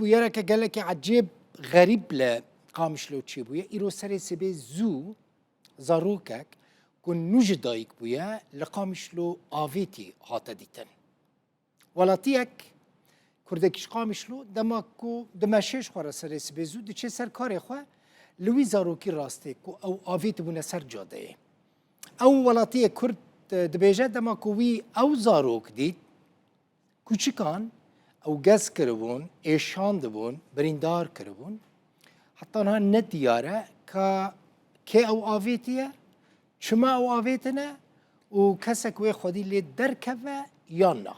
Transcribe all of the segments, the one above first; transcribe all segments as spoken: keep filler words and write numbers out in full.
Bûyereke gelekî ecêb, xerîb li Qamişlo çêbûye. Îro serê sibê zû zarokek ku nû ji dayik bûye, li Qamişlo avêtî hate dîtin. Welatiyek Kurdekî ji Qamişlo dema ku dimeşe ji xwe re serê sibê zû diçe ser karê xwe, li wî zarokî rastê ku ew avêtî bûne ser cadeyê. Ew welatiyê Kurd, e, dibêje dema ku wî ew zarok dît, kuçikan ew gez kiribûn, êşandibûn, birîndar kiribûn. Heta niha ne diyar e ka kê ew avêtiye, çima ew avêtine û kesek wê xwedî lê derkeve yan na.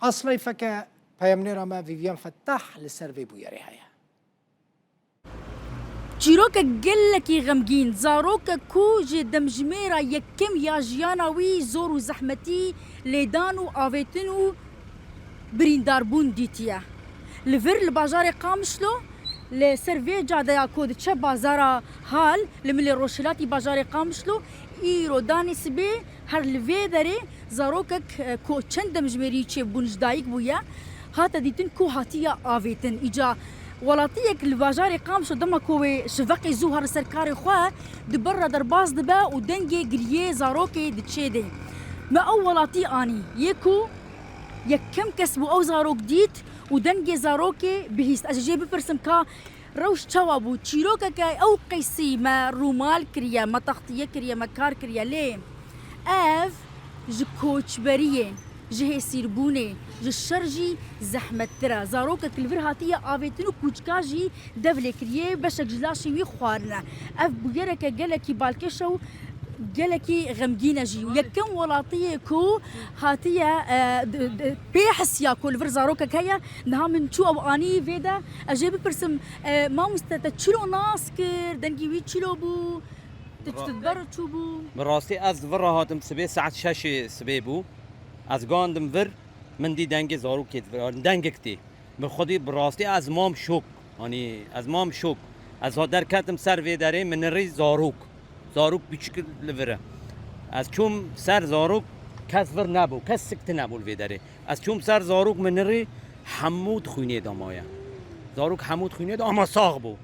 Asleyfeke peyamnêra me Vivian Fettah li ser vê bûyerê heye. Çîrokek gelekî xemgîn, zarokek ku ji demjimêra yekem ya jiyana wî zor û zehmetî, lêdan û avêtin û birîndarbûn dîtiye. Li vir li bajarê Qamişlo, li ser vê cadeya ku diçe bazara Hal, li milê rojhilatî bajarê Qamişlo, îro danê sibê her li vê derê zarokek, e, ku çend demjimêrî çêbûn ji dayik bûye, hate dîtin ku hatiye avêtin. Îca welatiyek li bajarê Qamişlo dema ku wê şiveqê zû her li ser karê xwe di ber re derbas dibe û dengê giriyê zarokê diçêdê. Me ew welatî anî, yê ku yekem kes bû ew zarok dît û dengê zarokê bihîst. Ez ji jê bipirsim ka rewş çawa bû? Çîrokeke ew qeysî me rûmal kiriye, me textiye kiriye, me kar kiriye, lê ev ji koçberiyê, ji hêsîrbûnê, ji şer jî zehmettir e. Zarokek li vir hatiye avêtin û kûçika jî dev lê kiriye, beşek ji laşê wî xwarine. Ev bûyereke gelekî balkêş e û gelekî xemgîn e jî. Yekem welatiyê ku hatiye, e, d-, d-, pê hisiya ku li vir zarokek heye, niha min çû ew anî vê de. Ez jê bipirsim, e, mamoste, te çilo nas kir, dengî wî çilo bû, tu çi tu ber çûbû? Bi rastî ez li vir re hatim sibê, saet şeşê sibê bû. Ez gandim vir, min dî dengê zarokê di vir, dengek tê. Bi xwedî bi rastî ez mam şok. Hanî ez mam şok. Ez ha derketim ser vê derê, min nirî zarok. Zarok biçik li vir e. Ez çûm ser zarok, kes vir nebû, kes sikti nebû li vê derê. Ez çûm ser zarok, min nirî hemû di xwînê de maye. Zarok hemû di xwînê de, ama sax bû.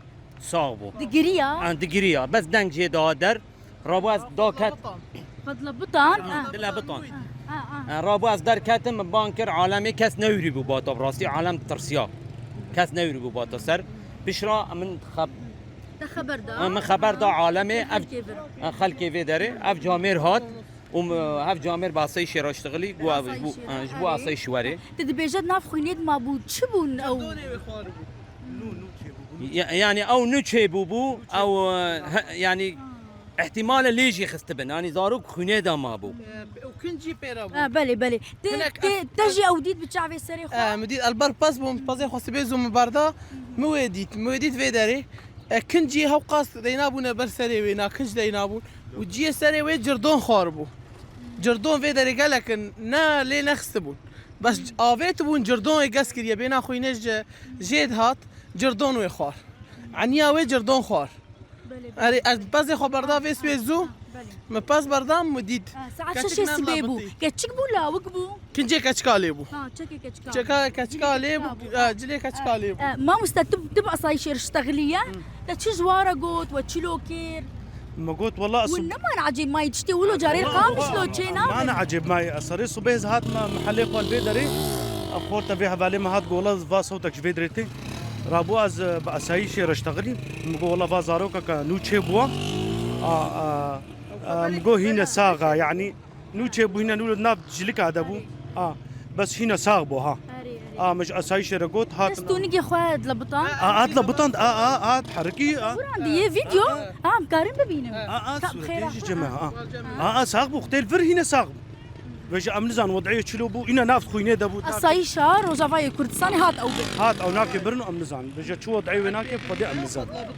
Sax bû. Digiriya? Ha, digiriya. Bes deng jê diha der. Rabû ez daket. Fadla Bitan. Ha, Dile Bitan. Ha, ha. Ha, rabû ez derketim, min bang kir, alemê kes newrî bû bata, bi rastî alem tirsiya. Kes newrî bû bata ser. Pişra min xeb-, Te xeber da? Ha, min xeber da alemê, ev, xelkê vir. Ha, xelkê vê derê, ev camêr hat. Û min hev camêr bi asayîşê re ştixilî, got ev ji bo, asayîşê re, ha, ji bo erê, asayîş werê. Tu dibêje nav xwînê de mabû, çi bûn ew? Cerdonê wê xwaribû. Nû, nû çêbûbû. Ya-, yanî ew nû çêbûbû, ew, e, he, yanî, ha, îhtîmal e lê jî xistibin. Yanî zarok xwînê de mabû. E, û kincî pê re bû. Ha, belê, belê. Te, hinek te, ez, te jî ew dît bi çavê serê xwe? E, min dît, ez li ber pez bûm, pezê xwe sibê zû min berda, min wê dît, min wê dît vê derê. E, kincî hewqas deynabûne ber serê wê, na kinc deynabûn. Û cihê serê wê cirdon xwaribû. Cirdon vê derê gelek in, ne lê nexistibûn. Bes avêtibûn, cirdonê gez kiriye, bêhna xwînê ji jê dihat, cirdon wê xwar. Eniya wê cirdon xwar. Belê, belê. Erê, ez pezê xwe berda vê swê zû, belê, min pez berda, min dît. Ha, saet şeşê sibê bû. Keçik bû, lawik bû? Kincê keçika lê bû. Ha, çekê keçika. Çeka keçika lê bû, ha, cilê keçika lê bû. E, mamoste, tu, tu bi asayîşê re ştexilî ye? Hı. Te çi ji wan re got, we çilo kir? Me got, wela, hûn neman ecêb mayî tiştê wilo carê Qamişlo çê nabe. Mane ecêb mayî. Ez serê sibê ez hatime mehelê xwe li vê derê. Ev xorta vê hevalê me hat, got, wela va sewtek ji vê derê tê. Rabû ez, e, bi asayîşê re ştexilî. Me got, wela va zarokeke nû çêbûwa. A, a, a, me got, hîne sax e, yanî. Nû çêbû, hîne nû li nav cilika de bû. A, bes hîne sax bû, ha. Erê, erê. A, min ji asayîşê re got, hat. Dest û nigê xwe dilebitan? A, a, dilebitan, a, a, a, diherikî, a. Kurandî, yê vîdeo? A, em karin bibînim. A, a, sûretê jî cem e, a. A, a, sax bû, xwedê li vir hîne sax bû. Vêje em nizan wed'iyê çilo bû, hîne nav xwînê de bû. Asayîşa Rojavayê Kurdistanê hat ew bir. Hat ew, nake birin û em nizan. Vêje çi wed'iyê wê nake, xwedê em nizan.